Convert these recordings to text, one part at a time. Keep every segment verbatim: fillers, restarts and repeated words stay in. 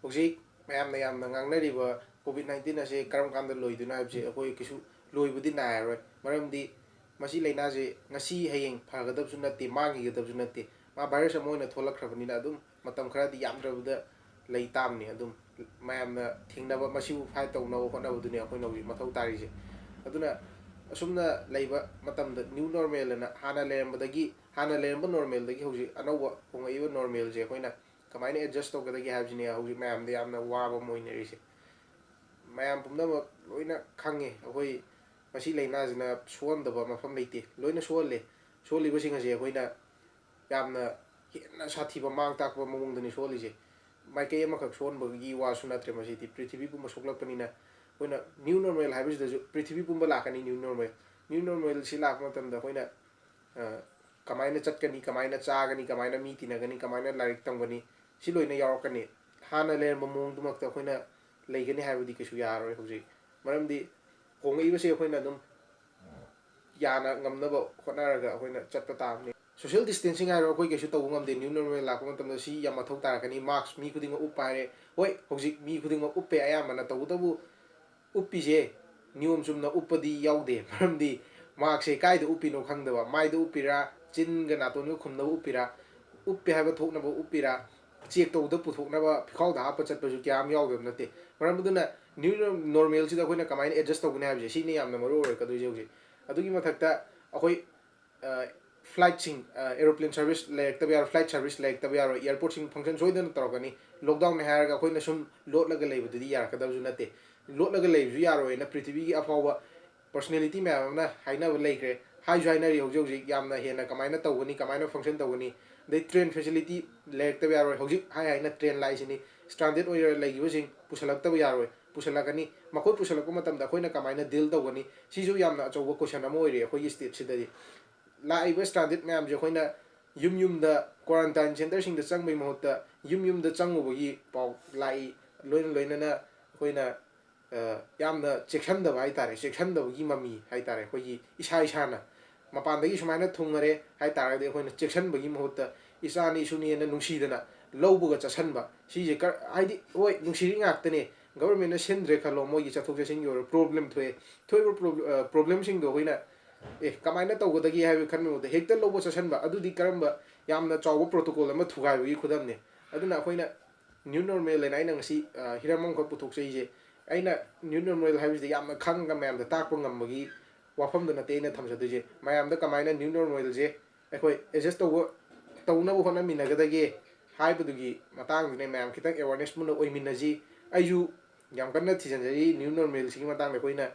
ꯍꯧꯖꯤꯛ ꯃꯌꯥꯝꯅ ꯌꯥꯝꯅ ꯉꯥꯡꯅꯔꯤꯕ ꯀꯣꯚꯤꯗ ꯅꯥꯏꯟꯇꯤꯟ ꯑꯁꯦ ꯀꯔꯝ ꯀꯥꯟꯗ ꯂꯣꯏꯗꯣꯏꯅꯣ ꯍꯥꯏꯕꯁꯦ ꯑꯩꯈꯣꯏ ꯀꯩꯁꯨ ꯂꯣꯏꯕꯗꯤ ꯅꯥꯏꯔꯔꯣꯏ꯫ ꯃꯔꯝꯗꯤ ꯃꯁꯤ ꯂꯥꯏꯅꯥꯁꯦ ꯉꯁꯤ ꯍꯌꯦꯡ ꯐꯒꯗꯕꯁꯨ ꯅꯠꯇꯦ, ꯃꯥꯡꯈꯤꯒꯗꯕꯁꯨ ꯅꯠꯇꯦ꯫ ꯃꯥ ꯚꯥꯏꯔꯁ ꯑꯃ ꯑꯣꯏꯅ ꯊꯣꯛꯂꯛꯈ꯭ꯔꯕꯅꯤꯅ ꯑꯗꯨꯝ ꯃꯇꯝ ꯈꯔꯗꯤ ꯌꯥꯝꯗ꯭ꯔꯕꯗ ꯂꯩ ꯇꯥꯕꯅꯤ꯫ ꯑꯗꯨꯝ ꯃꯌꯥꯝꯅ ꯊꯤꯡꯅꯕ, ꯃꯁꯤꯕꯨ ꯐꯥꯏꯠ ꯇꯧꯅꯕ ꯍꯣꯠꯅꯕꯗꯨꯅꯤ ꯑꯩꯈꯣꯏꯅ ꯍꯧꯖꯤꯛ ꯃꯊꯧ ꯇꯥꯔꯤꯁꯦ꯫ ꯑꯗꯨꯅ ꯑꯁꯨꯝꯅ ꯂꯩꯕ ꯃꯇꯝꯗ ꯅ꯭ꯌꯨ ꯅꯣꯔꯃꯦꯜ ꯑꯅ ꯍꯥꯟꯅ ꯂꯩꯔꯝꯕꯗꯒꯤ, ꯍꯥꯟꯅ ꯂꯩꯔꯝꯕ ꯅꯣꯔꯃꯦꯜꯗꯒꯤ ꯍꯧꯖꯤꯛ ꯑꯅꯧꯕ ꯍꯣꯡꯉꯛꯏꯕ ꯅꯣꯔꯃꯦꯜꯁꯦ ꯑꯩꯈꯣꯏꯅ ꯀꯃꯥꯏꯅ ꯑꯦꯗꯖꯁ ꯇꯧꯒꯗꯒꯦ ꯍꯥꯏꯕꯁꯤꯅꯦ ꯍꯧꯖꯤꯛ ꯃꯌꯥꯝꯗ ꯌꯥꯝꯅ ꯋꯥꯕ ꯑꯃ ꯑꯣꯏꯅꯔꯤꯁꯦ꯫ ꯃꯌꯥꯝ ꯄꯨꯝꯅꯃꯛ ꯂꯣꯏꯅ ꯈꯪꯉꯦ, ꯑꯩꯈꯣꯏ ꯃꯁꯤ ꯂꯥꯏꯅꯥꯁꯤꯅ ꯁꯣꯛꯍꯟꯗꯕ ꯃꯐꯝ ꯂꯩꯇꯦ, ꯂꯣꯏꯅ ꯁꯣꯛꯍꯜꯂꯦ꯫ ꯁꯣꯛꯍꯜꯂꯤꯕꯁꯤꯡ ꯑꯁꯦ ꯑꯩꯈꯣꯏꯅ ꯌꯥꯝꯅ ꯍꯦꯟꯅ ꯁꯥꯊꯤꯕ, ꯃꯥꯡ ꯇꯥꯛꯄ ꯃꯑꯣꯡꯗꯅꯤ ꯁꯣꯛꯍꯜꯂꯤꯁꯦ꯫ ꯃꯥꯏꯀꯩ ꯑꯃꯈꯛ ꯁꯣꯛꯍꯟꯕꯒꯤ ꯋꯥꯁꯨ ꯅꯠꯇ꯭ꯔꯦ, ꯃꯁꯤꯗꯤ ꯄ꯭ꯔꯤꯊꯤꯕꯤ ꯄꯨꯝꯕ ꯁꯣꯛꯂꯛꯄꯅꯤꯅ꯫ ꯑꯩꯈꯣꯏꯅ ꯅ꯭ꯌꯨ ꯅꯣꯔꯃꯦꯜ ꯍꯥꯏꯕꯁꯤꯗꯁꯨ ꯄ꯭ꯔꯤꯊꯤꯕꯤ ꯄꯨꯝꯕ ꯂꯥꯛꯀꯅꯤ ꯅ꯭ꯌꯨ ꯅꯣꯔꯃꯦꯜ꯫ ꯅ꯭ꯌꯨ ꯅꯣꯔꯃꯦꯜꯁꯤ ꯂꯥꯛꯄ ꯃꯇꯝꯗ ꯑꯩꯈꯣꯏꯅ ꯑ, ꯀꯃꯥꯏꯅ ꯆꯠꯀꯅꯤ, ꯀꯃꯥꯏꯅ ꯆꯥꯒꯅꯤ, ꯀꯃꯥꯏꯅ ꯃꯤ ꯇꯤꯟꯅꯒꯅꯤ, ꯀꯃꯥꯏꯅ ꯂꯥꯏꯔꯤꯛ ꯇꯝꯒꯅꯤ, ꯁꯤ ꯂꯣꯏꯅ ꯌꯥꯎꯔꯛꯀꯅꯤ꯫ ꯍꯥꯟꯅ ꯂꯩꯔꯝꯕ ꯃꯑꯣꯡꯗꯨꯃꯛꯇ ꯑꯩꯈꯣꯏꯅ ꯂꯩꯒꯅꯤ ꯍꯥꯏꯕꯗꯤ ꯀꯩꯁꯨ ꯌꯥꯔꯔꯣꯏ꯫ ꯍꯧꯖꯤꯛ ꯃꯔꯝꯗꯤ ꯍꯣꯡꯉꯛꯏꯕꯁꯦ ꯑꯩꯈꯣꯏꯅ ꯑꯗꯨꯝ ꯌꯥꯅ ꯉꯝꯅꯕ ꯍꯣꯠꯅꯔꯒ ꯑꯩꯈꯣꯏꯅ ꯆꯠꯄ ꯇꯥꯕꯅꯤ꯫ ꯁꯣꯁꯤꯌꯦꯜ ꯗꯤꯁꯇꯦꯟꯁꯤꯡ ꯍꯥꯏꯔꯣ, ꯑꯩꯈꯣꯏ ꯀꯩꯁꯨ ꯇꯧꯕ ꯉꯝꯗꯦ꯫ ꯅ꯭ꯌꯨ ꯅꯣꯔꯃꯦꯜ ꯂꯥꯛꯄ ꯃꯇꯝꯗ ꯁꯤ ꯌꯥꯝ ꯃꯊꯧ ꯇꯥꯔꯛꯀꯅꯤ꯫ ꯃꯥꯛꯁ ꯃꯤ ꯈꯨꯗꯤꯡꯃꯛ ꯎꯞꯄ ꯍꯥꯏꯔꯦ꯫ ꯍꯣꯏ, ꯍꯧꯖꯤꯛ ꯃꯤ ꯈꯨꯗꯤꯡꯃꯛ ꯎꯞꯄꯦ ꯑꯌꯥꯝꯕꯅ, ꯇꯧꯕꯇꯕꯨ ꯎꯞꯄꯤꯁꯦ ꯅꯤꯌꯣꯝ ꯆꯨꯝꯅ ꯎꯞꯄꯗꯤ ꯌꯥꯎꯗꯦ꯫ ꯃꯔꯝꯗꯤ ꯃꯥꯛꯁꯦ ꯀꯥꯏꯗ ꯎꯞꯄꯤꯅꯣ ꯈꯪꯗꯕ, ꯃꯥꯏꯗ ꯎꯞꯄꯤꯔꯥ, ꯆꯤꯟꯒ ꯅꯥꯇꯣꯟꯒ ꯈꯨꯝꯅꯕ ꯎꯞꯄꯤꯔꯥ, ꯎꯞꯄꯦ ꯍꯥꯏꯕ ꯊꯣꯛꯅꯕ ꯎꯞꯄꯤꯔꯥ, ꯆꯦꯛ ꯇꯧꯕꯗ ꯄꯨꯊꯣꯛꯅꯕ ꯐꯤꯈꯥꯎꯗ ꯍꯥꯞꯄ ꯆꯠꯄꯁꯨ ꯀꯌꯥꯝ ꯌꯥꯎꯗꯕ ꯅꯠꯇꯦ꯫ ꯃꯔꯝ ꯑꯗꯨꯅ ꯅ꯭ꯌꯨ ꯅꯣꯔꯃꯦꯜꯁꯤꯗ ꯑꯩꯈꯣꯏꯅ ꯀꯃꯥꯏꯅ ꯑꯦꯗꯖꯁ ꯇꯧꯒꯅꯤ ꯍꯥꯏꯕꯁꯦ, ꯁꯤꯅ ꯌꯥꯝꯅ ꯃꯔꯨ ꯑꯣꯏꯔꯛꯀꯗꯣꯏꯁꯦ ꯍꯧꯖꯤꯛ꯫ ꯑꯗꯨꯒꯤ ꯃꯊꯛꯇ ꯑꯩꯈꯣꯏ ꯑ, ꯐ꯭ꯂꯥꯏꯠꯁꯤꯡ, ꯑ, ꯑꯦꯔꯣꯄ꯭ꯂꯦꯟ ꯁꯔꯚꯤꯁ ꯂꯩꯔꯛꯇꯕ ꯌꯥꯔꯣꯏ, ꯐ꯭ꯂꯥꯏꯠ ꯁꯔꯚꯤꯁ ꯂꯩꯔꯛꯇꯕ ꯌꯥꯔꯣꯏ, ꯑꯦꯌꯥꯔꯄꯣꯔꯠꯁꯤꯡ ꯐꯪꯁꯟ ꯁꯣꯏꯗꯅ ꯇꯧꯔꯛꯀꯅꯤ꯫ ꯂꯣꯛꯗꯥꯎꯟꯅꯦ ꯍꯥꯏꯔꯒ ꯑꯩꯈꯣꯏꯅ ꯁꯨꯝ ꯂꯣꯠꯂꯒ ꯂꯩꯕꯗꯨꯗꯤ ꯌꯥꯔꯛꯀꯗꯕꯁꯨ ꯅꯠꯇꯦ꯫ ꯂꯣꯠꯂꯒ ꯂꯩꯕꯁꯨ ꯌꯥꯔꯣꯏꯅ ꯄ꯭ꯔꯤꯊꯤꯕꯤꯒꯤ ꯑꯐꯥꯎꯕ ꯄꯔꯁꯣꯅꯦꯂꯤꯇꯤ ꯃꯌꯥꯝ ꯑꯃꯅ ꯍꯥꯏꯅꯕ ꯂꯩꯈ꯭ꯔꯦ꯫ ꯍꯥꯏꯁꯨ ꯍꯥꯏꯅꯔꯤ ꯍꯧꯖꯤꯛ ꯍꯧꯖꯤꯛ ꯌꯥꯝꯅ ꯍꯦꯟꯅ ꯀꯃꯥꯏꯅ ꯇꯧꯒꯅꯤ, ꯀꯃꯥꯏꯅ ꯐꯪꯁꯟ ꯇꯧꯒꯅꯤ꯫ ꯑꯗꯩ ꯇ꯭ꯔꯦꯟ ꯐꯦꯁꯤꯂꯤꯇꯤ ꯂꯩꯔꯛꯇꯕ ꯌꯥꯔꯣꯏ꯫ ꯍꯧꯖꯤꯛ ꯍꯥꯏ ꯍꯥꯏꯅ ꯇ꯭ꯔꯦꯟ ꯂꯥꯛꯏꯁꯤꯅꯤ꯫ ꯁ꯭ꯇ꯭ꯔꯥꯟꯗꯦꯠ ꯑꯣꯏꯅ ꯂꯩꯈꯤꯕꯁꯤꯡ ꯄꯨꯁꯜꯂꯛꯇꯕ ꯌꯥꯔꯣꯏ, ꯄꯨꯁꯜꯂꯛꯀꯅꯤ꯫ ꯃꯈꯣꯏ ꯄꯨꯁꯜꯂꯛꯄ ꯃꯇꯝꯗ ꯑꯩꯈꯣꯏꯅ ꯀꯃꯥꯏꯅ ꯗꯤꯜ ꯇꯧꯒꯅꯤ? ꯁꯤꯁꯨ ꯌꯥꯝꯅ ꯑꯆꯧꯕ ꯀꯣꯏꯁꯟ ꯑꯃ ꯑꯣꯏꯔꯤ ꯑꯩꯈꯣꯏꯒꯤ ꯁ꯭ꯇꯦꯠꯁꯤꯗꯗꯤ꯫ ꯂꯥꯛꯏꯕ ꯁ꯭ꯇ꯭ꯔꯥꯟꯗꯦꯠ ꯃꯌꯥꯝꯁꯦ ꯑꯩꯈꯣꯏꯅ ꯌꯨꯝ ꯌꯨꯝꯗ, ꯀ꯭ꯋꯥꯔꯟꯇꯥꯏꯟ ꯁꯦꯟꯇꯔꯁꯤꯡꯗ ꯆꯪꯕꯒꯤ ꯃꯍꯨꯠꯇ ꯌꯨꯝ ꯌꯨꯝꯗ ꯆꯪꯉꯨꯕꯒꯤ ꯄꯥꯎ ꯂꯥꯛꯏ꯫ ꯂꯣꯏꯅ ꯂꯣꯏꯅꯅ ꯑꯩꯈꯣꯏꯅ, ꯑ, ꯌꯥꯝꯅ ꯆꯦꯛꯁꯤꯟꯗꯕ ꯍꯥꯏ ꯇꯥꯔꯦ, ꯆꯦꯛꯁꯤꯟꯗꯕꯒꯤ ꯃꯃꯤ ꯍꯥꯏ ꯇꯥꯔꯦ꯫ ꯑꯩꯈꯣꯏꯒꯤ ꯏꯁꯥ ꯏꯁꯥꯅ ꯃꯄꯥꯟꯗꯒꯤ ꯁꯨꯃꯥꯏꯅ ꯊꯨꯡꯉꯔꯦ ꯍꯥꯏ ꯇꯥꯔꯒꯗꯤ, ꯑꯩꯈꯣꯏꯅ ꯆꯦꯛꯁꯤꯟꯕꯒꯤ ꯃꯍꯨꯠꯇ ꯏꯆꯥꯅꯤ ꯏꯁꯨꯅꯤꯅ ꯅꯨꯡꯁꯤꯗꯅ ꯂꯧꯕꯒ ꯆꯠꯁꯟꯕ ꯁꯤꯁꯦ ꯀ-, ꯍꯥꯏꯗꯤ ꯍꯣꯏ ꯅꯨꯡꯁꯤꯔꯤ ꯉꯥꯛꯇꯅꯦ, ꯒꯕꯔꯃꯦꯟꯅ ꯁꯤꯟꯗ꯭ꯔꯦ ꯈꯜꯂꯣ, ꯃꯣꯏꯒꯤ ꯆꯠꯊꯣꯛ ꯆꯠꯁꯤꯟꯒꯤ ꯑꯣꯏꯔꯣ ꯄ꯭ꯔꯣꯕ꯭ꯂꯦꯝ ꯊꯣꯛꯑꯦ, ꯊꯣꯛꯏꯕ ꯄ꯭ꯔꯣꯕ꯭ꯂꯦꯝꯁꯤꯡꯗꯣ ꯑꯩꯈꯣꯏꯅ ꯑꯦ ꯀꯃꯥꯏꯅ ꯇꯧꯒꯗꯒꯦ ꯍꯥꯏꯕ ꯈꯟꯕ ꯃꯍꯨꯠꯇ ꯍꯦꯛꯇ ꯂꯧꯕ ꯆꯠꯁꯟꯕ, ꯑꯗꯨꯗꯤ ꯀꯔꯝꯕ ꯌꯥꯝꯅ ꯆꯥꯎꯕ ꯄ꯭ꯔꯣꯇꯣꯀꯣꯜ ꯑꯃ ꯊꯨꯒꯥꯏꯕꯒꯤ ꯈꯨꯗꯝꯅꯦ꯫ ꯑꯗꯨꯅ ꯑꯩꯈꯣꯏꯅ ꯅ꯭ꯌꯨ ꯅꯣꯔꯃꯦꯜ ꯍꯥꯏꯅ ꯑꯩꯅ ꯉꯁꯤ ꯍꯤꯔꯝ ꯑꯃꯈꯛ ꯄꯨꯊꯣꯛꯆꯩꯁꯦ꯫ ꯑꯩꯅ ꯅ꯭ꯌꯨ ꯅꯣꯔꯃꯦꯜ ꯍꯥꯏꯕꯁꯤꯗꯤ ꯌꯥꯝꯅ ꯈꯪꯉꯒ ꯃꯌꯥꯝꯗ ꯇꯥꯛꯄ ꯉꯝꯕꯒꯤ ꯋꯥꯐꯝꯗꯣ ꯅꯠꯇꯦ ꯑꯩꯅ ꯊꯝꯖꯗꯣꯏꯁꯦ꯫ ꯃꯌꯥꯝꯗ ꯀꯃꯥꯏꯅ ꯅ꯭ꯌꯨ ꯅꯣꯔꯃꯦꯜꯁꯦ ꯑꯩꯈꯣꯏ ꯑꯦꯗꯖꯁ ꯇꯧꯕ, ꯇꯧꯅꯕ ꯍꯣꯠꯅꯃꯤꯟꯅꯒꯗꯒꯦ ꯍꯥꯏꯕꯗꯨꯒꯤ ꯃꯇꯥꯡꯗꯨꯅꯦ꯫ ꯃꯌꯥꯝ ꯈꯤꯇꯪ ꯑꯦꯋꯥꯔꯅꯦꯁ ꯄꯨꯟꯅ ꯑꯣꯏꯃꯤꯟꯅꯁꯤ꯫ ꯑꯩꯁꯨ ꯌꯥꯝ ꯀꯟꯅ ꯊꯤꯖꯤꯟꯖꯔꯤ ꯅ꯭ꯌꯨ ꯅꯣꯔꯃꯦꯜꯁꯤꯒꯤ ꯃꯇꯥꯡꯗ ꯑꯩꯈꯣꯏꯅ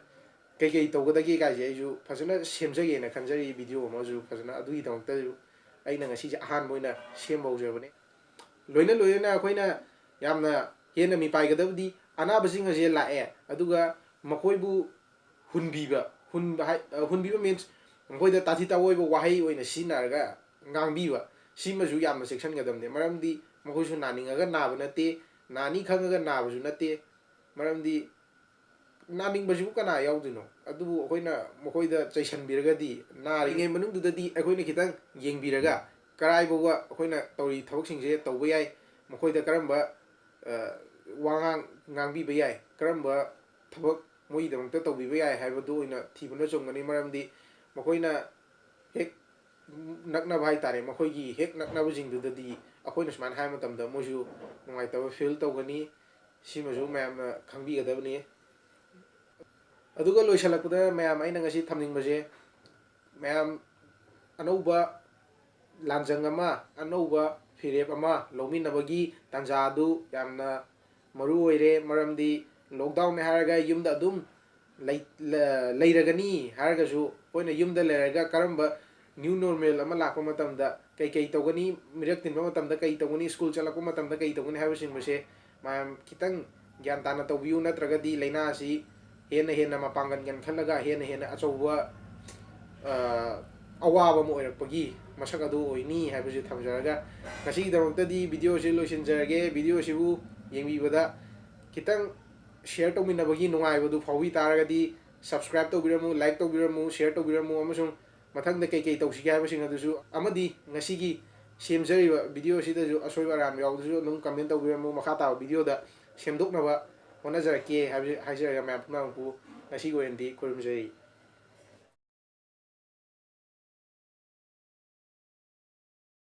ꯀꯩꯀꯩ ꯇꯧꯒꯗꯒꯦ ꯀꯥꯏꯁꯦ ꯑꯩꯁꯨ ꯐꯖꯅ ꯁꯦꯝꯖꯒꯦꯅ ꯈꯟꯖꯔꯤ꯫ ꯚꯤꯗꯤꯑꯣ ꯑꯃꯁꯨ ꯐꯖꯅ ꯑꯗꯨꯒꯤꯗꯃꯛꯇꯁꯨ ꯑꯩꯅ ꯉꯁꯤꯁꯦ ꯑꯍꯥꯟꯕ ꯑꯣꯏꯅ ꯁꯦꯝꯕ ꯍꯧꯖꯕꯅꯦ꯫ ꯂꯣꯏꯅ ꯂꯣꯏꯅꯅ ꯑꯩꯈꯣꯏꯅ ꯌꯥꯝꯅ ꯍꯦꯟꯅ ꯃꯤꯄꯥꯏꯒꯗꯕꯗꯤ ꯑꯅꯥꯕꯁꯤꯡ ꯑꯁꯦ ꯂꯥꯛꯑꯦ, ꯑꯗꯨꯒ ꯃꯈꯣꯏꯕꯨ ꯍꯨꯟꯕꯤꯕ, ꯍꯨꯟꯕ ꯍꯥꯏ-, ꯑ, ꯍꯨꯟꯕꯤꯕ ꯃꯤꯟꯁ ꯃꯈꯣꯏꯗ ꯇꯥꯊꯤ ꯇꯥꯑꯣꯏꯕ ꯋꯥꯍꯩ ꯑꯣꯏꯅ ꯁꯤꯖꯤꯟꯅꯔꯒ ꯉꯥꯡꯕꯤꯕ, ꯁꯤꯃꯁꯨ ꯌꯥꯝꯅ ꯆꯦꯛꯁꯤꯟꯒꯗꯕꯅꯦ꯫ ꯃꯔꯝꯗꯤ ꯃꯈꯣꯏꯁꯨ ꯅꯥꯅꯤꯡꯉꯒ ꯅꯥꯕ ꯅꯠꯇꯦ, ꯅꯥꯅꯤ ꯈꯪꯉꯒ ꯅꯥꯕꯁꯨ ꯅꯠꯇꯦ꯫ ꯃꯔꯝꯗꯤ ꯅꯥꯅꯤꯡꯕꯁꯤꯕꯨ ꯀꯅꯥ ꯌꯥꯎꯗꯣꯏꯅꯣ? ꯑꯗꯨꯕꯨ ꯑꯩꯈꯣꯏꯅ ꯃꯈꯣꯏꯗ ꯆꯩꯁꯟꯕꯤꯔꯒꯗꯤ ꯅꯥꯔꯤꯉꯩ ꯃꯅꯨꯡꯗꯨꯗꯗꯤ ꯑꯩꯈꯣꯏꯅ ꯈꯤꯇꯪ ꯌꯦꯡꯕꯤꯔꯒ ꯀꯔꯥꯏ ꯐꯥꯎꯕ ꯑꯩꯈꯣꯏꯅ ꯇꯧꯔꯤ ꯊꯕꯛꯁꯤꯡꯁꯦ ꯇꯧꯕ ꯌꯥꯏ, ꯃꯈꯣꯏꯗ ꯀꯔꯝꯕ, ꯑ, ꯋꯥꯉꯥꯡ ꯉꯥꯡꯕꯤꯕ ꯌꯥꯏ, ꯀꯔꯝꯕ ꯊꯕꯛ ꯃꯣꯏꯒꯤꯗꯃꯛꯇ ꯇꯧꯕꯤꯕ ꯌꯥꯏ ꯍꯥꯏꯕꯗꯨ ꯑꯣꯏꯅ ꯊꯤꯕꯅ ꯆꯨꯝꯒꯅꯤ꯫ ꯃꯔꯝꯗꯤ ꯃꯈꯣꯏꯅ ꯍꯦꯛ ꯅꯛꯅꯕ ꯍꯥꯏ ꯇꯥꯔꯦ, ꯃꯈꯣꯏꯒꯤ ꯍꯦꯛ ꯅꯛꯅꯕꯁꯤꯡꯗꯨꯗꯗꯤ ꯑꯩꯈꯣꯏꯅ ꯁꯨꯃꯥꯏꯅ ꯍꯥꯏꯕ ꯃꯇꯝꯗ ꯃꯣꯏꯁꯨ ꯅꯨꯡꯉꯥꯏꯇꯕ ꯐꯤꯜ ꯇꯧꯒꯅꯤ꯫ ꯁꯤꯃꯁꯨ ꯃꯌꯥꯝꯅ ꯈꯪꯕꯤꯒꯗꯕꯅꯤ꯫ ꯑꯗꯨꯒ ꯂꯣꯏꯁꯤꯜꯂꯛꯄꯗ ꯃꯌꯥꯝ ꯑꯩꯅ ꯉꯁꯤ ꯊꯝꯅꯤꯡꯕꯁꯦ, ꯃꯌꯥꯝ ꯑꯅꯧꯕ ꯂꯥꯟꯖꯪ ꯑꯃ, ꯑꯅꯧꯕ ꯐꯤꯔꯦꯞ ꯑꯃ ꯂꯧꯃꯤꯟꯅꯕꯒꯤ ꯇꯥꯟꯖꯥ ꯑꯗꯨ ꯌꯥꯝꯅ ꯃꯔꯨ ꯑꯣꯏꯔꯦ꯫ ꯃꯔꯝꯗꯤ ꯂꯣꯛꯗꯥꯎꯟꯅꯦ ꯍꯥꯏꯔꯒ ꯌꯨꯝꯗ ꯑꯗꯨꯝ ꯂꯩ-, ꯂ-, ꯂꯩꯔꯒꯅꯤ ꯍꯥꯏꯔꯒꯁꯨ ꯑꯩꯈꯣꯏꯅ ꯌꯨꯝꯗ ꯂꯩꯔꯒ ꯀꯔꯝꯕ ꯅ꯭ꯌꯨ ꯅꯣꯔꯃꯦꯜ ꯑꯃ ꯂꯥꯛꯄ ꯃꯇꯝꯗ ꯀꯩ ꯀꯩ ꯇꯧꯒꯅꯤ, ꯃꯤꯔꯛ ꯇꯤꯟꯕ ꯃꯇꯝꯗ ꯀꯩ ꯇꯧꯒꯅꯤ, ꯁ꯭ꯀꯨꯜ ꯆꯠꯂꯛꯄ ꯃꯇꯝꯗ ꯀꯩ ꯇꯧꯒꯅꯤ ꯍꯥꯏꯕꯁꯤꯡꯕꯁꯦ ꯃꯌꯥꯝ ꯈꯤꯇꯪ ꯒ꯭ꯌꯥꯟ ꯇꯥꯅ ꯇꯧꯕꯤꯌꯨ, ꯅꯠꯇ꯭ꯔꯒꯗꯤ ꯂꯥꯏꯅꯥ ꯑꯁꯤ ꯍꯦꯟꯅ ꯍꯦꯟꯅ ꯃꯄꯥꯡꯒꯜ ꯀꯟꯈꯠꯂꯒ ꯍꯦꯟꯅ ꯍꯦꯟꯅ ꯑꯆꯧꯕ, ꯑ, ꯑꯋꯥꯕ ꯑꯃ ꯑꯣꯏꯔꯛꯄꯒꯤ ꯃꯁꯛ ꯑꯗꯨ ꯑꯣꯏꯅꯤ ꯍꯥꯏꯕꯁꯤ ꯊꯝꯖꯔꯒ ꯉꯁꯤꯒꯤꯗꯃꯛꯇꯗꯤ ꯚꯤꯗꯤꯑꯣ ꯑꯁꯤ ꯂꯣꯏꯁꯤꯟꯖꯔꯒꯦ꯫ ꯚꯤꯗꯤꯑꯣ ꯑꯁꯤꯕꯨ ꯌꯦꯡꯕꯤꯕꯗ ꯈꯤꯇꯪ ꯁꯤꯌꯔ ꯇꯧꯃꯤꯟꯅꯕꯒꯤ ꯅꯨꯡꯉꯥꯏꯕꯗꯨ ꯐꯥꯎꯕꯤ ꯇꯥꯔꯒꯗꯤ ꯁꯕꯁꯀ꯭ꯔꯥꯏꯕ ꯇꯧꯕꯤꯔꯝꯃꯨ, ꯂꯥꯏꯛ ꯇꯧꯕꯤꯔꯝꯃꯨ, ꯁꯤꯌꯔ ꯇꯧꯕꯤꯔꯝꯃꯨ, ꯑꯃꯁꯨꯡ ꯃꯊꯪꯗ ꯀꯩ ꯀꯩ ꯇꯧꯁꯤꯒꯦ ꯍꯥꯏꯕꯁꯤꯡ ꯑꯗꯨꯁꯨ ꯑꯃꯗꯤ ꯉꯁꯤꯒꯤ ꯁꯦꯝꯖꯔꯤꯕ video ꯑꯁꯤꯗꯁꯨ ꯑꯁꯣꯏꯕ ꯑꯔꯥꯟꯕ ꯌꯥꯎꯕꯗꯨꯁꯨ ꯑꯗꯨꯝ comment ꯇꯧꯕꯤꯔꯝꯃꯨ꯫ ꯃꯈꯥ ꯇꯥꯕ video ꯗ ꯁꯦꯝꯗꯣꯛꯅꯕ ꯍꯣꯠꯅꯖꯔꯛꯀꯦ ꯍꯥꯏꯕꯁꯤ ꯍꯥꯏꯖꯔꯒ, ꯃꯌꯥꯝ ꯄꯨꯝꯅꯃꯛꯄꯨ ꯉꯁꯤꯒꯤ ꯑꯣꯏꯅꯗꯤ ꯈꯨꯔꯨꯝꯖꯔꯤ꯫